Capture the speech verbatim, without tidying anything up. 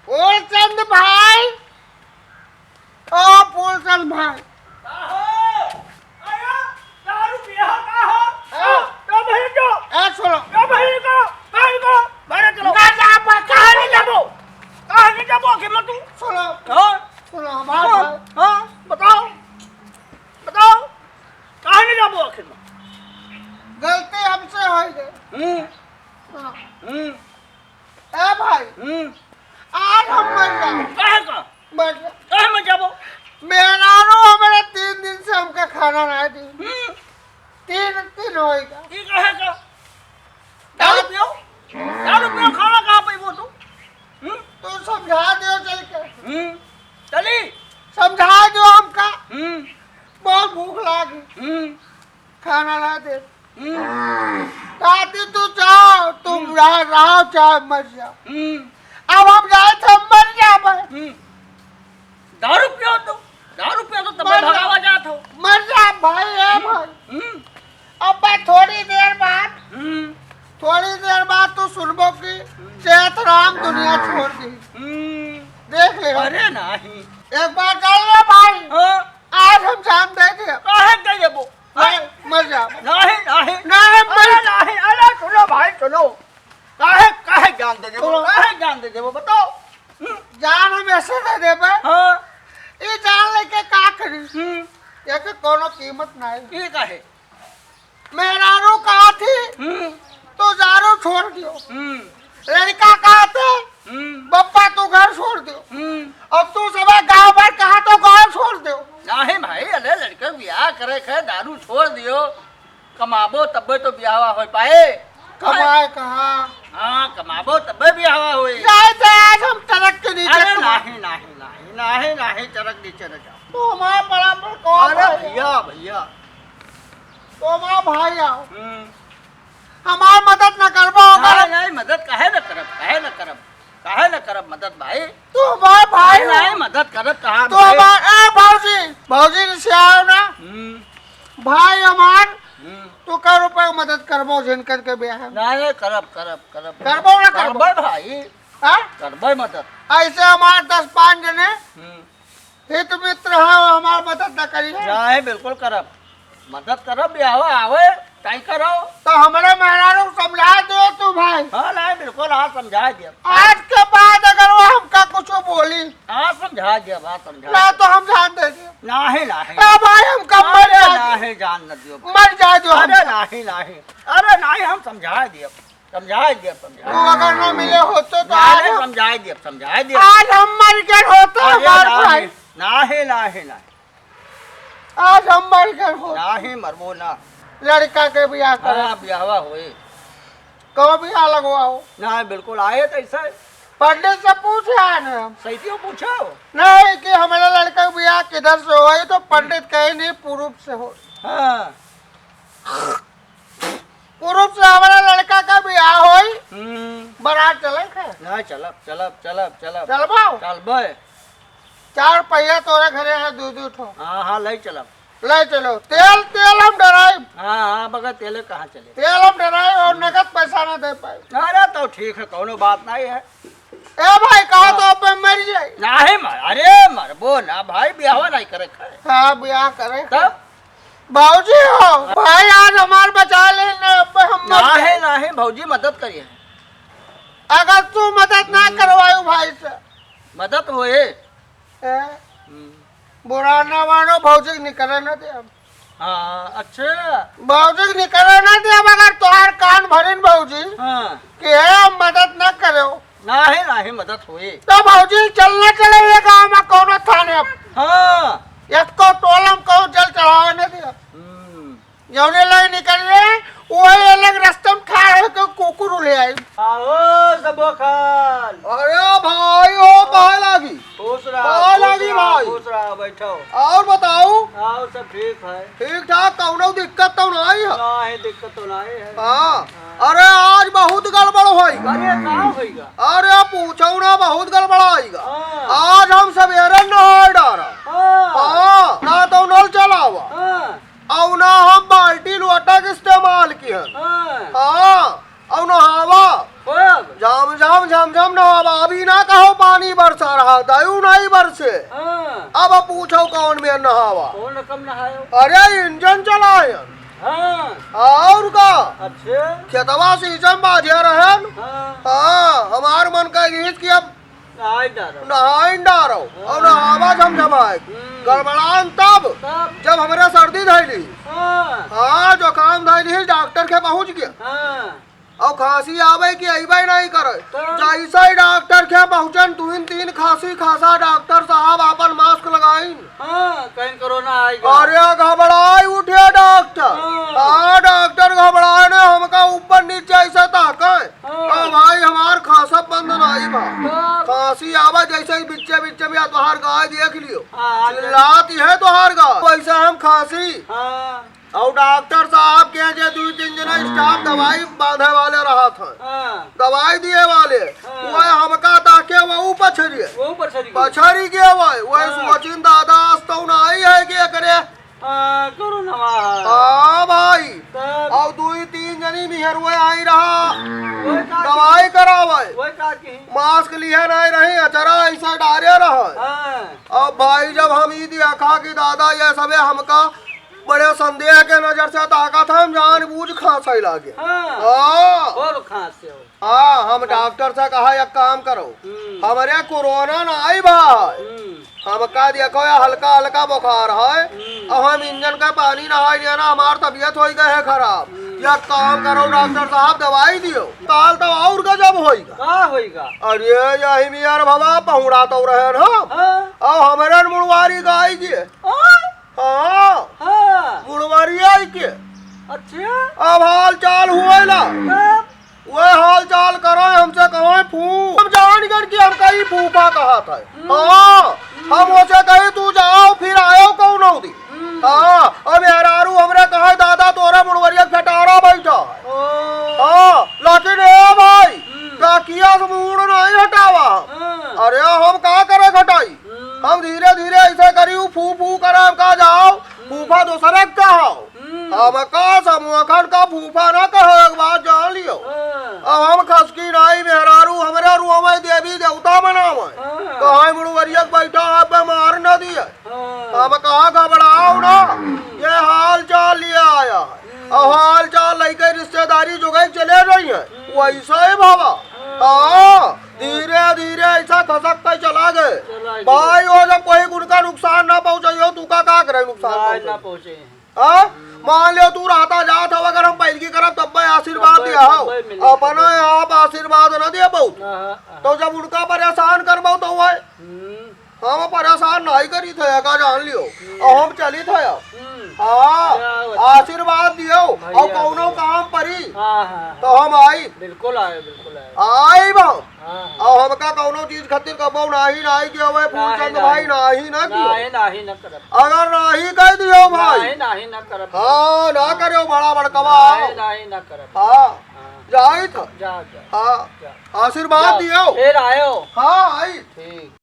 फूलचंद भाई, ओ फूलचंद भाई। का हो? अरे, दारू पिया हो का हो? ए? का, का भइल जो? ए, सुनो। का भइल का? काहे का? बाहर चलो। ना जा, बा-, काहे नहीं जाबो? काहे नहीं जाबो आखिर में तू? सुनो। हाँ? सुनो, हमार हाँ, भाई। हाँ, बताओ। बताओ। काहे नहीं जाबो आखिर में? गलती हमसे होइ गई। हम्म। सुनो। हम्म। ए भाई, हम्म। आज हम मर जाओ। काहे का? मर जाओ। काहे मर जाबो? मेहरारू हमरे तीन दिन से हमका खाना ना दी। हम्म। तीन दिन होइगा। ई काहे का? दारू पियो? दारू पियो, खाना कहाँ पइबो तू? हम्म? तू समझा दियो चल के। हम्म। चली? समझा दियो हमका। हम्म। बहुत भूख लागी। हम्म। खाना ना दे। हम्म। कहती तू जाओ, तुम हम्म। रह-, रहो चाहे मर जाओ। हम्म। अब हम जाए थे, मर जाबे। हम्म। दारू पियो तू, दारू पियो तो तब मर जा। भगावा जात हो। मर जा भाई, ए हम्म। भाई। हम्म। अब बस थोड़ी देर बाद, हम्म। थोड़ी देर बाद तू सुनबो कि हम्म। चैत राम दुनिया छोड़ दी। हम्म। देख ले। अरे नहीं। एक बार कर ले भाई। हाँ। आज हम जान दे दिया। काहे दे देबो? नहीं, मर जा। नहीं, नहीं। नहीं, मर अरे जा। नहीं, अरे सुनो भाई, सुनो। काहे, काहे जान दे देबो? सुनो। काहे जान दे देबो? बताओ। हम्म। जान हम ऐसे दे देबे। हाँ। ई जान लेके का करी? हम्म। एके कोनो कीमत नहीं। ई काहे? मेहरारू कहा थी, हम्म। तो दारू छोड़ दियो। हम्म। लड़का कहा थे, हम्म। बप्पा तू घर छोड़ दियो। हम्म। अब तू सब गाँव भर कहा तो गाँव छोड़ दियो। नहीं भाई, अरे लड़के बियाह करे खे, दारू छोड़ दियो, कमाबो तब्बे तो बियाहवा हो पाए। कमाए कहाँ? हाँ, कमाबो तब्बे बियाहवा होई। जाए तो आज हम ट्रक के नीचे अरे कमा- नहीं, नहीं, नहीं, नहीं, नहीं, ट्रक नीचे न जाओ। तो हमारा बड़ा बड़ा कौन अरे भाई? भैया, भैया। तो हमारा भाई आओ। हम्म। हमार मदद न करबो, नहीं, ओकर नहीं, मदद काहे न करब, काहे न करब, काहे न करब मदद भाई? तू हमार भाई नहीं, हो। नहीं, मदद करब कहाँ तू भाई? हमार, ए भौजी, भौजी ने सियाओ ना। हम्म। भाई हमार, हम्म। तू का रुपया मदद करबो जिनकर के ब्याह है? नहीं, नहीं, करब, करब, करब। करबो ना करबो? करबे भाई। हाँ? करबे मदद। ऐसे हमार दस पाँच जने हम्म। हित मित्र है, वो हमार मदद न करी है। नहीं, बिल्कुल करब, मदद करब, ब्याहवा आवे, तय करो। तो हमरे मेहरारू को समझा दो तू भाई। हाँ, नहीं, बिल्कुल, हाँ, समझा दिया। आज के बाद अगर वो हमका कुछ बोली, हाँ, समझा दिया, हाँ, समझा ना दिया। तो हम जान दे दियो। नहीं, नहीं। ए भाई, हमका मर अरे, जा दो। नहीं, जान न दियो। मर जा दो अरे, हमका। नहीं, नहीं। अरे, नहीं, हम समझा दिया। समझाए दिया, समझाए। तू अगर ना मिले होतो तो नहीं, आज नहीं, हम समझाए दिया, समझाए दिया। आज हम मर गए होतो अरे हमार नहीं, भाई। नहीं, नहीं, नहीं। आज हम मर गए होतो। नहीं, मरबो ना। लड़का के बियाह करे। हाँ, बियाहवा होए। कब बियाह लगवाओ? नहीं, बिल्कुल आए तो ऐसा है। पंडित से पूछे आए ना हम। सही क्यों पूछो? नहीं कि हमारा लड़का के बियाह किधर से होए, तो पंडित कहे नहीं, पूरब से हो। हाँ। पुरुष से हमारा लड़का का बियाह होई, हम्म। बारात चले थे। ना, चलब, चलब, चलब, चलब। चलबो? चलबे। चार पहिया तोरे घरे है, दू दू ठो। हाँ, हाँ, ले चलब। ले चलो। तेल, तेल हम डराइब। हाँ, हाँ, बगैर तेले कहाँ चले? तेल हम डराइब और नगद पैसा ना दे पाए। अरे, तो ठीक है, कौनो बात नहीं है। ए भाई, कहा हाँ। तो अब मर जाए। नहीं मर, अरे मरबो ना भाई, बियाह नहीं करे खाए। हाँ, बियाह करे। तब? भौजी हो, भाई आज हमार बचा ले, न अब हम मर नहीं, जाए। नहीं, भौजी मदद करिए। अगर तू मदद ना हम्म। करवायू भाई से। मदद होए। ए? हम्म। बुरा ना मानो, भौजी के निकले ना दे हम। हाँ, अच्छा। भौजी के निकले ना दे हम, अगर तोहार कान भरिन भौजी हाँ। कि हे हम मदद ना करो। नाही, नाही, मदद होई। तो भौजी, चलना चले ये गाँव में कौनो थाने अब। हाँ। एको टोला में कहूँ जल चढ़ावे न दिया। हम्म। जौने लगे निकल रहे, वही अलग रास्ते में ठाड़ होके कुकुर ले आई। आओ सबो खान। अरे भाई, ओ पाए लागी। खुश रहा, पाए खुश लागी रहा, भाई। खुश रहा, बैठो। और बताओ? और सब ठीक है। ठीक ठाक, कौनो दिक्कत तो नहीं है? नहीं, दिक्कत तो नहीं है। हाँ। अरे, आज बहुत गड़बड़ होइगा। अरे, का होइगा? अरे, पूछो ना, बहुत गड़बड़ होइगा। हाँ। आज हम सवेरे नहाए डारा। हाँ। हाँ, ना तो नल चलावा। हाँ। और ना हम बाल्टी लोटा के इस्तेमाल किहन। हाँ। हाँ, और नहावा। खूब। झम, झम, झम, झम नहावा। अभी ना कहो पानी दयू नाहीं बरसे। हाँ। अब पूछो कौन में नहावा। कौन रकम नहायो? अरे इंजन चलायन। हाँ। और का? अच्छा। खेतवा सींचम बाझे रहन। हाँ। हाँ, हमार मन कहिस कि अब नहाई डारो। नहाई डारो। हाँ। और नहावा झमझमाए। हम्म। गड़बड़ान तब, तब। जब हमरे सर्दी धइली। हाँ। हाँ, जुकाम धइली, डॉक्टर के पहुँच गया। हाँ। और खांसी आवे कि अइबे नहीं करे। तब। जैसे ही डॉक्टर के पहुँचन, तीन तीन खांसी खांसा, डॉक्टर साहब आपन मास्क लगाइन। हाँ, कहीं कोरोना आइगा। अरे घबराए उठे डॉक्टर। हाँ। हाँ, डॉक्टर घबराए ने हमका ऊपर नीचे ऐसे ताके। हाँ। ओ भाई, हमार खांसा बंद नाहीं बा। तब। खांसी आवा जैसे ही बिच्चे बिच्चे में तोहार गाय देख लियो। हाँ, हाँ, चिल्लाती है तोहार गाय। वैसे हम खांसी। हाँ। और डॉक्टर साहब के जे दू तीन जना स्टाफ दवाई बांधे वाले रहत हैं। हाँ। दवाई दिए वाले। हाँ। वो हमका ताके वो पछरिए। वो पछरी गए। पछरी गए वो। वही हाँ। सोचिन दादा, आज तो नाहीं है कि एकरे हाँ, कोरोना है। हाँ भाई। तब? और दू तीन जनी मेहरुए आई रहा। वो का दवाई की? करावे। वो का की? मास्क लिहे नहीं रही, अचरा ऐसा डारे रहा। हाँ। अब भाई जब हम ई देखा कि दादा ये सबे हमका बड़े संदेह के नजर से ताकत है, हम जानबूझ खांसे लागे। हाँ। हाँ। खूब खांसे हो। हाँ, हम डॉक्टर से कहा, "एक काम करो, हम्म। हमरे कोरोना नाहीं बा, हम्म। हमका देखो, या हल्का हल्का बुखार है, हम्म। अब हम इंजन का पानी नहाई लेना, हमार तबीयत होइ गए है खराब। हम्म। एक काम करो डॉक्टर साहब, दवाई दियो।" काल तो और गजब होइगा। का होइगा? अरे यही में यार बाबा पहुड़ा तो रहे ना। हाँ। अब हमरे मुड़वारी गाय जी। हाँ। हाँ। हाँ। मुड़वारी आई के। अच्छा। अब हाल चाल हुए ला। तब? वह हाल चाल करे, हमसे कहे फूफ। हम जान गन कि हमका ई फूफा कहत है। हम्म। हाँ, हम्म। हम ओसे कही, "तू जाओ, फिर आयो कौनो दिन।" हम्म। हाँ, अब मेहरारू हमरे कहे, "दादा, तोरे मुड़वरिया के खटारा बैठा है।" ओ। हाँ, लेकिन ए भाई, हम्म। काकिया से मूड़ नहीं हटावा। हाँ। अरे, हम का करे घटाई? हम्म। हम धीरे धीरे ऐसे करी, ऊ फू फू करे, हम कहा, "जाओ, हम्म। फूफा दूसरे के कहो।" हम्म। हमका समूह खंड का फूफा ना कहो, एक बात जान लियो। हाँ। अब हम खसकी नाई मेहरारू, हमरे रूह में देवी देवता मनावे। हाँ। कहाँ मुड़वरिया के बैठा, आप मार न दिए। हाँ। अब कहाँ घबराओ ना, हम्म। ये हाल चाल लिए आया है। हम्म। अब हाल चाल लेके रिश्तेदारी जो गए चले रही है, हम्म। वैसा ही बाबा। हाँ। हाँ, धीरे धीरे ऐसा खसक के चला गए। चला गए। भाई, वो जब कोई उनका नुकसान ना पहुँचाइयो, तू का, का करे नुकसान ना, पहुँचाइयो? ना पहुँचे। हाँ? मान लियो तू रहता जात हो, अगर हम पहलकी करब तब भाई आशीर्वाद तब दिया हो। तब मिले। अपना आप आशीर्वाद न दिया बहुत। हाँ, हाँ, हाँ। तो जब उनका परेशान करबो तो वह हम्म। हम परेशान नहीं करी थे, का जान लियो। हम्म। और हम चली थे अब। हम्म। हाँ, क्या बात है? आशीर्वाद दियो, भैया, और कौनो भैया। काम परी, हाँ, हाँ, हाँ। तो हम आई। बिल्कुल आए, बिल्कुल आए। आई बा। हाँ, हाँ। और हमका कौनो चीज खातिर कबो नाही, नाही कियो है, फूलचंद नाही, भाई, नाही। नाही ना कियो। नाही, नाही ना करब। अगर नाही कह दियो भाई। नाही, नाही ना करब। हाँ, ना हाँ। करियो बड़ा बड़कवा। नाही, नाही ना करब। हाँ। हाँ। जाई था। जा, जा। हाँ। जा। आशीर्वाद जाओ। दियो। फिर आयो। हाँ, आई। ठीक।